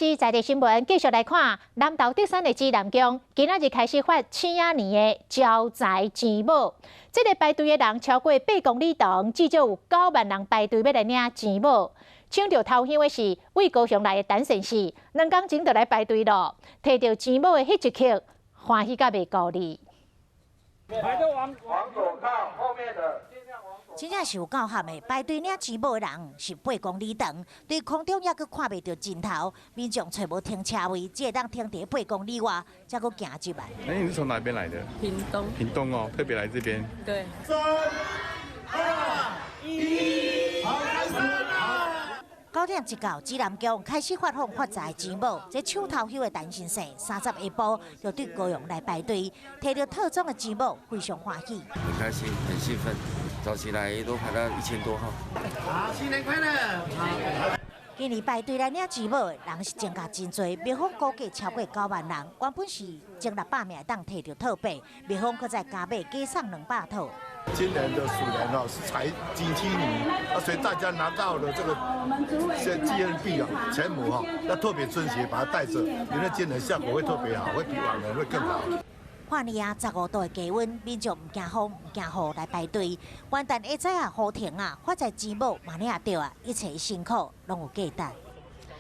是在地新聞繼續來看，南投竹山的紫南宮今仔日開始發鼠仔年的招財錢母。這個排隊的人超過8公里長，至少有9萬人排隊欲來領錢母。搶著頭香的是對高雄來的陳先生，2工前就來排隊囉，提著錢母的彼一刻，歡喜甲袂顧裡。排隊往往左靠，後面的。真正是有夠合的，排隊領錢母的人是8公里長，對空中猶閣看袂著盡頭，民眾揣無停車位，只會當停佇8公里外，才閣行入來。哎，你是從哪邊來的？屏東。屏東哦，特別來這邊。對。三、二、一，好，開始啦！9點一到，紫南宮開始發放發財錢母，這搶頭香的陳先生，30下晡就對高雄來排隊，提著套裝的錢母，非常歡喜。很開心，很興奮。早起來都排到1000多號。好，新年快樂！今年排隊來領錢母的人是增加真濟，廟方估計超過9萬人。原本是前600名會當提著套白，廟方閣再加碼加送200套。今年的鼠年哦是財金雞年，啊，所以大家拿到了這個紀念幣啊，錢母哈，要特別珍惜，把它帶著，因為今年效果會特別好，會比往年會更好。跨年啊，15度的低溫，民眾毋驚風，毋驚雨來排隊。元旦下早啊，雨停啊，發財錢母嘛領著啊，一切辛苦攏有價值。